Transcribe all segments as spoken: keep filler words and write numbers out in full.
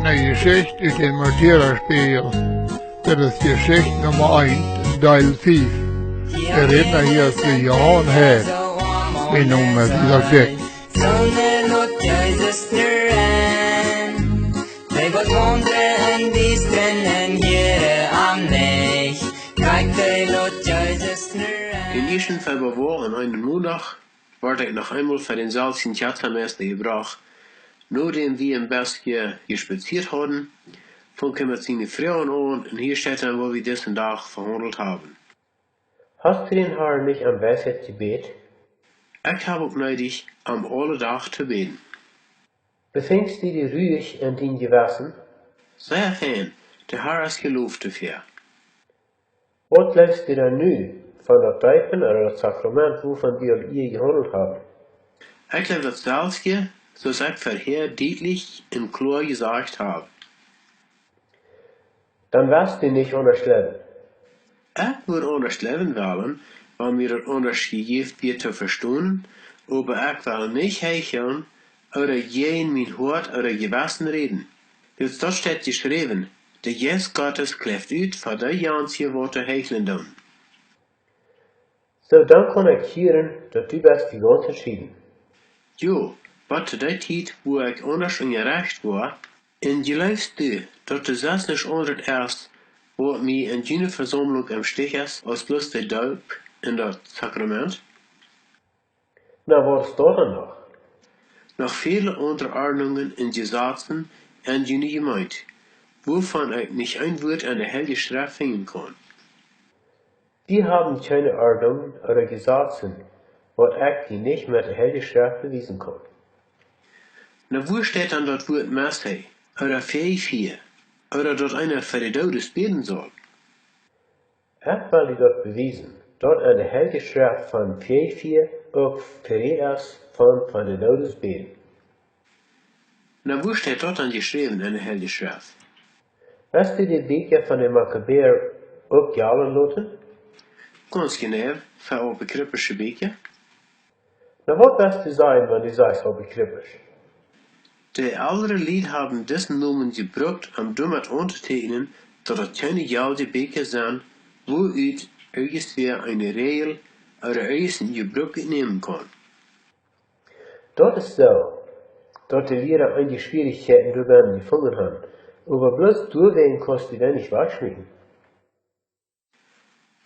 Een Jeschicht ut dän Märtyrerspegel. Dit es Jeschicht Numma eent, Deel fief. De Rädna hia es de Johan Head. Mien Nomen es Isaac Dick. Sonne lot Jesus nu rein. Dee waut waundren en Diestren en hieren am Licht. Kjikj, dee lot Jesus nu rein. Dän ieeschten Februar, aun eenen Mondach, wort ekj noch eemol ver dän selwjen Kjatzameista jebrocht. Nodäm wie een bät jespaziat hauden, funk hee met siene Froagen aun un hia steit dan, waut wie disen Dach vehaundelt haben. Hast du den Herrn nicht um Weisheit gebeten? Ekj hab uk needich, om aule Doag to bäden. Befindest du dich ruhig in deinem Gewissen? Sea fein, de Herr es jeloft doafäa. Waut jleefst du dan nu von daut Deepen ooda daut Sakrament, wuavon wie aul ea jehaundelt haben? Ekj jleew daut selwje, soo aus ekj verhäa dietlich un kloa jesajcht hab. Dan wurscht du nich aundasch jleewen. Ekj wudd aundasch jleewen wellen, wan mie daut aundasch jejäft wia to vestonen, oba ekj well nich heichlen ooda jäajen mien Hoat ooda Jewissen räden. Wiels daut steit jeschräwen: De Jeist Gottes kjläft ut fa dee janje, waut doa heichlen doonen. Soo, dan kaun ekj hieren, daut du best gaunz entschieden. Jo, bat to dee Tiet, wua ekj aundasch enjerecht woa. Un jleefst du, daut doa sest nuscht aundret es, waut mie en june Vesaumlunk em Stich es, aus bloos de Deep un daut Sakrament? Na, waut es doa dan noch? Noch väle aundre Ordnungen un Jesazen en june Jemeent, wuavon ekj nich een Wuat en de Heilje Schreft finjen kaun. Wie haben keine Ordnungen oder Gesetze, waut ekj die nich met de Heilje Schreft bewiesen kaun. Na, wua steit dan daut Wuat Messe, ooda Fieefia, ooda daut eena fa de Doodes bäden saul? Ekj well die daut bewiesen, daut en de Heilje Schreft von Fieefia uk Fieefia es von, von de Doodes bäden. Na, wua steit daut dan jeschräwen en de Heilje Schreft? Hast du de Bieekja von de Makkabäa uk jalen loten? Gaunz jeneiw, fa apokriphische Bieekja. Na, waut wurscht du sajen, wan du sajchst apokriphisch? De eldre Lied haben disen Nomen jebrukt, om doamet auntoteekjnen, daut daut kjeene jeldje Bieekja sent, wua ut irjentwäa eene Räajel ooda irjent een Jebruck nämen kaun. Daut es soo, daut de Liera eenje Schwierichkjeiten doabennen jefungen haben, oba bloos doawäajen kaust du dee nich wajchschmieten.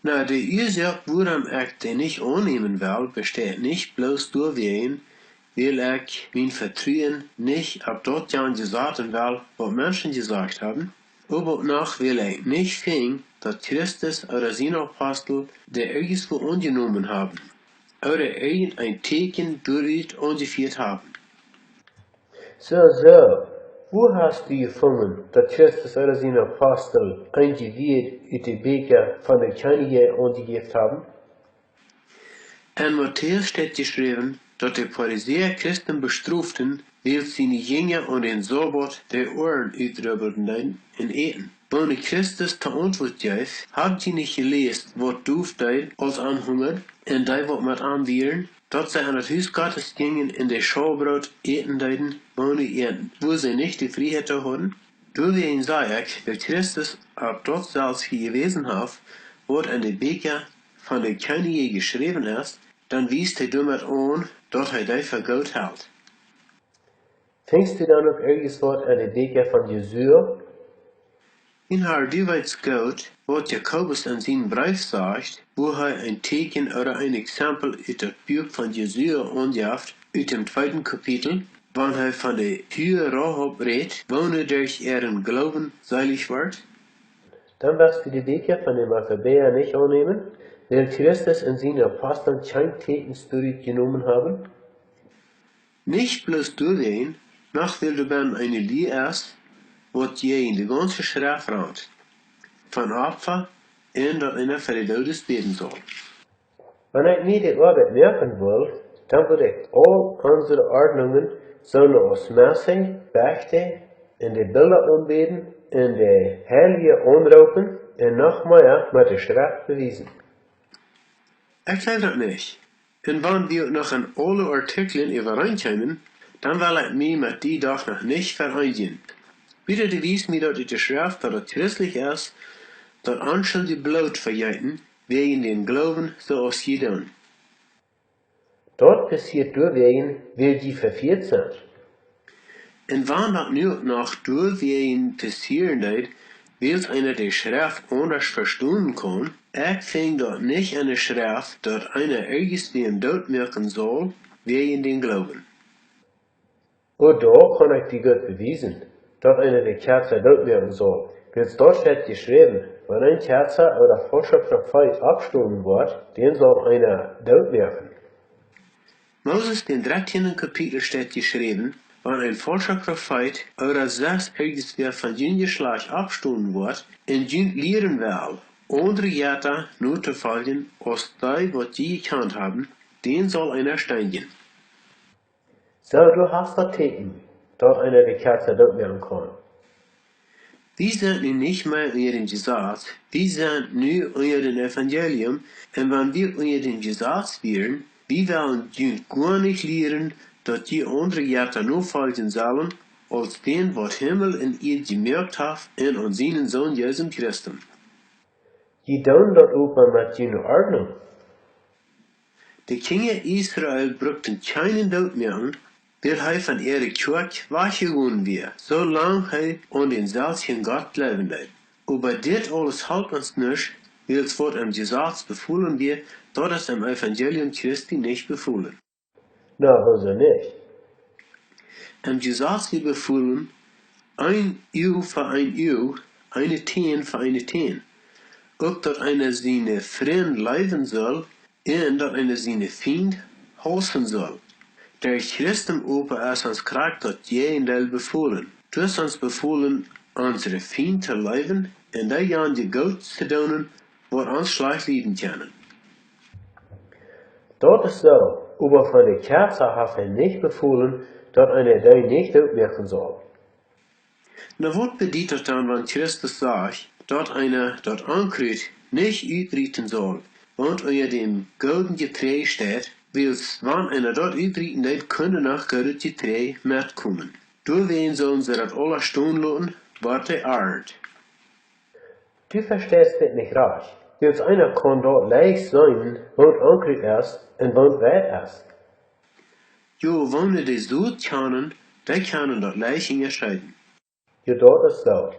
Na, de Uasoak, wuarom ekj dee nich aunnämen well, besteit nich bloos doawäajen, wiels ekj mien Vetruen nich opp daut Jesaz saten well, waut Menschen jesajcht haben, oba uk noch, wiels ekj nich finj, daut Christus ooda siene Apostel dee irjentwua aunjenomen haben, ooda irjent een Tieekjen doaderch aunjefieet haben. Soo, soo, wua hast du jefungen, daut Christus ooda siene Apostel een Jewied ut de Bieekja von de Kjennije aunjejäft haben? En Matäus steit jeschräwen, daut de Farisäa Christen bestroften, wiels siene Jinja aun dän Sabat de Oaren utrubbeln deeden em Äten. Woo nu Christus to Auntwuat jeef: Hab jie nich jeläst, waut Doft deed, aus am hungad, un dee, waut met am wieren, daut see en daut Hus Gottes jinjen un de Schaubroot äten deeden, woo nu äten, wua see nich de Frieheit to hauden? Doawäajen saj ekj, wiels Christus opp daut selfst jewäsen haft, waut en de Bieekja von de Kjennije jeschräwen es, dan wiest hee doamet aun, daut hee dee fa goot helt. Finjst du dan uk irjentwaut en de Bieekja von Josua? Mien Herr, du weetst goot, waut Jakobus en sienen Breef sajcht, wua hee een Tieekjen ooda een Exempel ut daut Buak von Josua aunjeft, ut däm tweeden Kapitel, wan hee von de Hua Rahab rät, woo nu derch äaren Gloowen seelich wort. Dan wurscht du de Bieekja von de Makkabäa nich aunnämen, wiels Christus un siene Apostel kjeen Tieekjen doaderch jenomen haben. Nich bloos doawäajen, noch wiels doabennen eene Lia es, waut jäajen de gaunze Schreft rant, von Opfa un daut eena fa de Doodes bäden saul. Wan ekj mie de Oabeit moaken wull, dan wudd ekj aul onse Ordnungen, soo aus Messe, Beichte, un de Bilda aunbäden, un de Heilje aunroopen, un noch mea met de Schreft bewiesen. Ekj jleew daut nich. Un wan wie uk noch en aule Artikjlen äwareen kjeemen, dan well ekj mie met die doch noch nich vereenjen. Wieda wiest mie daut ut de Schreft, daut et christlich es, daut onschuldjet Bloot vejeeten, wäajen dän Gloowen, soo aus jie doonen. Daut passieet doawäajen, wiels jie vefieet sent. Un wan daut nu uk noch doawäajen passieren deed, wiels eena de Schreft aundasch vestonen kaun, ekj finj daut nich enne Schreft, daut eena irjentwäm dootmoaken saul, wäajen dän Gloowen. Uk doa kaun ekj die goot bewiesen, daut eena de Kjatza dootmoaken saul. Wiels daut steit jeschräwen, wan een Kjatza ooda faulscha Profeet oppstonen woat, dän saul eena dootmoaken. Moses, dän dartieenden Kapitel, steit jeschräwen, wan een faulscha Profeet ooda sest irjentwäa von jun Jeschlajcht oppstonen woat un junt lieren well, aundre Jetta notofoljen aus dee, waut jie jekjant haben, dän saul eena steenjen. Soo, du hast daut Tieekjen, daut eena de Kjatza dootmoaken kaun. Wie sent nu nich mea unja däm Jesaz, wie sent nu unja däm Evangelium, un wan wie unja däm Jesaz wieren, wie wellen junt goanich lieren, daut jie aundre Jetta nofoljen sellen, aus dän, waut Himmel un Ieed jemoakt haft, un aun sienen Sän Jesus Christus. Jie doonen daut oba met june Ordnunk. De Kjinja Israel brukten kjeenen dootmoaken, wiels hee von äare Kjoakj wajchjegonen wia, soo lang hee aun dänselwjen Gott jleewen deed. Oba dit aules halpt ons nuscht, wiels waut em Jesaz befolen wia, daut es em Evangelium Christi nich befolen. Na, woo soo nich? Em Jesaz wia befolen, een Uag fa een Uag, eene Tän fa eene Tän. Uk daut eena siene Frind leewen saul, un daut eena siene Fiend hausen saul. Derch Christus oba es ons krakjt daut Jäajendeel befolen. Daut es ons befolen, onse Fiend to leewen un dee jane Goots to doonen, waut ons schlajcht lieden kjennen. Daut es soo, oba von de Kjatza haft hee nich befolen, daut eena dee nich dootmoaken saul. Na, waut bediet daut dan, wan Christus sajcht, daut eena daut Onkrut nich utrieten saul, waut unja däm gooden Jeträajd steit, wiels wan eena daut utrieten deed, kunn noch goodet Jeträajd metkomen. Doawäajen sullen see daut aula stonen loten, waut hee arnt. Du vesteist dit nich rajcht. Wiels eena kaun daut leicht seenen, waut Onkrut es un waut Weit es. Jo, woone de Sot kjanen, dee kjanen daut leicht unjascheeden. Jo, daut es soo.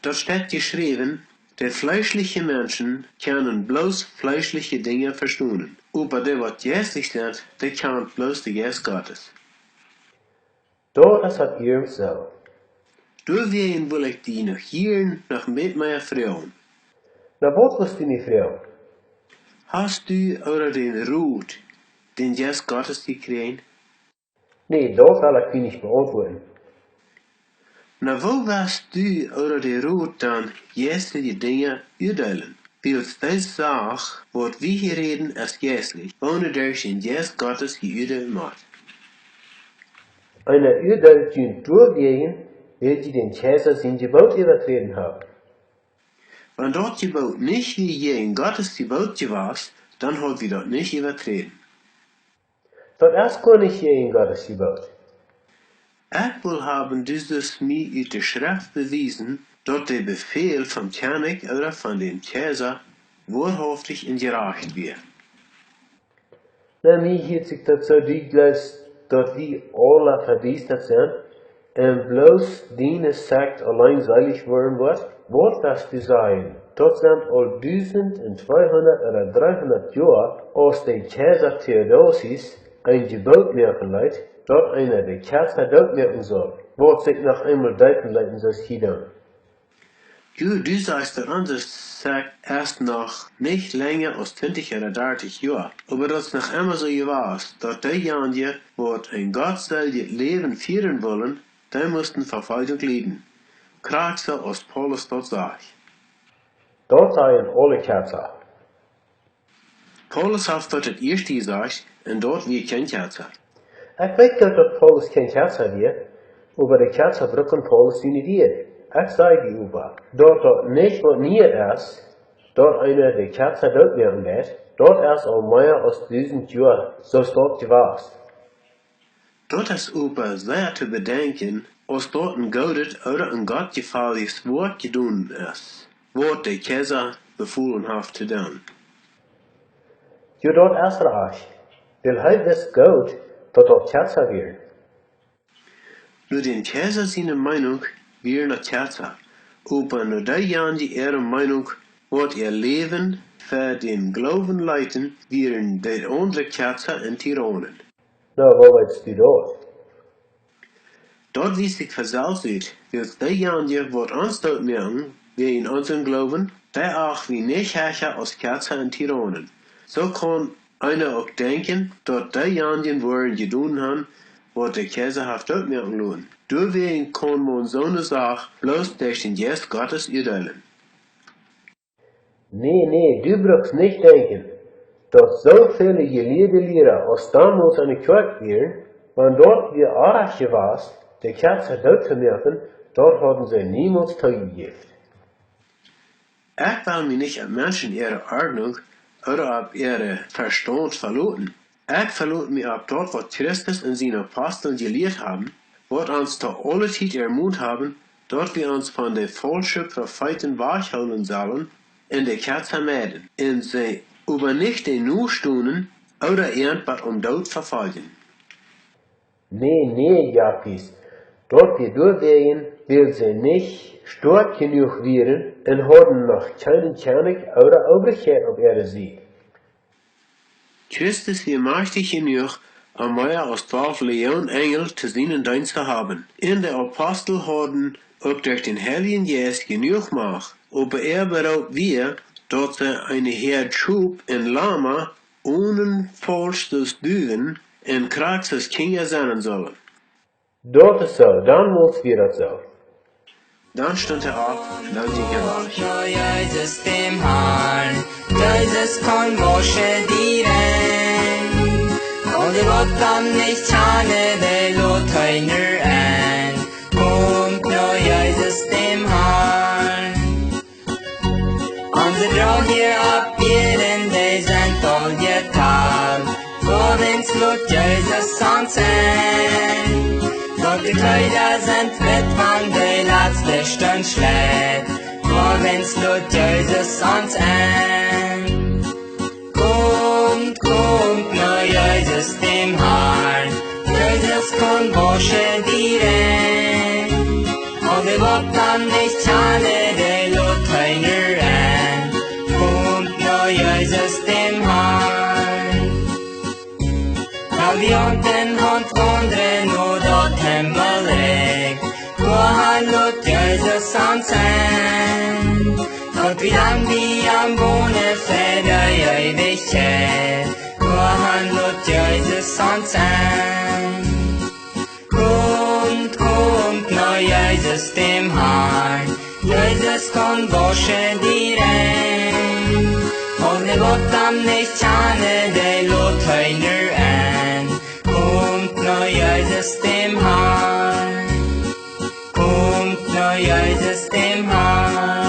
Daut steit jeschräwen, de fleeschelje Menschen kjanen bloos fleeschelje Dinja vestonen, oba dee, waut jeistlich sent, dee kjanen bloos de Jeist Gottes. Daut es daut ieescht soo. Doawäajen well ekj die noch hia noch met mea froagen. Na, waut west du mie froagen? Hast du ooda dän Rot, dän Jeist Gottes jekjräajen? Nä, daut well ekj die nich beauntwuaden. Na, woo woascht du ooda de Rot dan jeistelje Dinja uadeelen? Wiels dee Sach, waut wie hia räden, es jeistlich, woone derch dän Jeist Gottes jeuadeelt woat. Eena uadeelt junt doawäajen, wiels jie dän Kjeisa sien Jeboot äwaträden haben. Wan daut Jeboot nich wia jäajen Gottes Jeboot jewast, dan haud wie daut nich äwaträden. Daut es goanich jäajen Gottes Jeboot. Ekj well haben, du sust mie ut de Schreft bewiesen, daut de Befäl vom Kjennich ooda von dän Kjeisa woarhauftich un jerajcht wia. Na, mie hieet sikj daut soo, du jleefst, daut wie aula vediestat sent, un bloos diene Sekt auleen seelich woaren woat? Waut woascht du sajen? Daut sent aul dusent un tweehundat ooda dreehundat Joa, aus de Kjeisa Theodosius een Jeboot moaken leet, daut eena de Kjeisa dootmoaken saul, waut sikj noch eemol deepen leet en soo Sidon. Du, du sajchst, daut onse Sekt es noch nich lenja aus twintich ooda dartich Joa, oba daut es noch emma soo jewast, daut deejanje, waut een gottseljet Läwen fieren wullen, dee musten Vefoljunk lieden, krakjt soo aus Paulus daut sajcht. Daut sajen aule Kjeisa. Paulus haft daut daut ieeschte jesajcht, un daut wia kjeen Kjeisa. Ekj weet daut, daut Paulus kjeen Kjeisa wia, oba de Kjeisa brucken Paulus siene Wieed. Ekj saj die oba, daut daut nich waut Nieet es, daut eena de Kjeisa dootmoaken deit, daut es aul mea aus dusent Joa soo staut jewast. Daut es oba sea to bedenkjen, aus daut een goodet ooda een gottjefäljet Wuat jedonen es, waut de Kjeisa befolen haft to doonen. Jo, daut es rajcht. Wiels hee wist goot, daut daut Kjeisa wieren. Nu, dän Kjeisa siene Meenunk wieren daut Kjeisa, oba nu deejanje äare Meenunk, waut äa Läwen fa dän Gloowen leeten, wieren de aundre Kjeisa un Tiranen. Na, woo weetst du daut? Daut wiest sikj von selfst ut, wiels deejanje, waut ons doot moaken wäajen onsen Gloowen, dee acht wie nich hecha aus Kjeisa un Tiranen. Soo kaun eena uk denkjen, daut deejanje woaren jedonen han, waut de Kjeisa haft doot moaken loten. Doawäajen kaun maun soone Sach bloos derch dän Jeist Gottes urteilen. Nä, nä, du bruckst nich denkjen, daut soo väle jelieede Liera aus donmols enne Kjoakj wieren, wan daut wia oajch jewast, de Kjeisa doot to moaken, daut hauden see niemols toojejäft. Ekj well mie nich opp Menschen äare Ordnunk ooda opp äare Vestaunt veloten. Ekj velot mie opp daut, waut Christus un siene Apostel jelieet haben, waut ons to aule Tiet ermont haben, daut wie ons von de faulsche Profeeten wajchhoolen sellen un de Kjeisa meiden, un see oba nich dee nostonen ooda an bat om Doot vefoljen. Nä, nä, Japies, daut wia doawäajen, wiels see nich stoakj jenuach wieren un hauden noch kjeenen Kjennich ooda Obrechkjeit opp äare Sied. Christus wia majchtich jenuach, om mea aus twalf Lejoon Enjel to sienen Deenst to haben. Un de Apostel hauden uk derch dän Heiljen Jeist jenuach Macht, oba äa Beroop wia, daut see eene Häad Schop un Lama onen Faulsch soo aus Duwen un krakjt soo aus Kjinja sennen sullen. Daut es soo, donmols wia daut soo. Dan stunt hee opp un dan jinkj hee wajch. No Jesus däm Harn, Jesus kaun wauschen die rein. Un dee waut am nich kjanen, dee lot hee nich en. Komt no Jesus däm Harn. Onse Droag hia opp Ieed, dee sent aul jetalt. Doawäajen lot Jesus ons en. Daut de Kjleeda sent witt von de latste Stund Schwit. Doawäajen lot Jesus ons en. Komt, komt no Jesus däm Harn. Jesus kaun wauschen die rein. Un dee waut am nich kjanen, dee lot hee nich en. Komt no Jesus däm Harn. Well wie aun dän Haunt waundren no daut Himmelrikj, doahan lot Jesus ons en. Daut wie dan bie am wonen fa de Eewichkjeit, doahan lot Jesus ons en. Komt, komt no Jesus däm Harn. Jesus kaun wauschen die rein. Un dee waut am nich kjanen, dee lot hee nich en. Komt no Jesus däm Harn. Komt no Jesus däm Harn.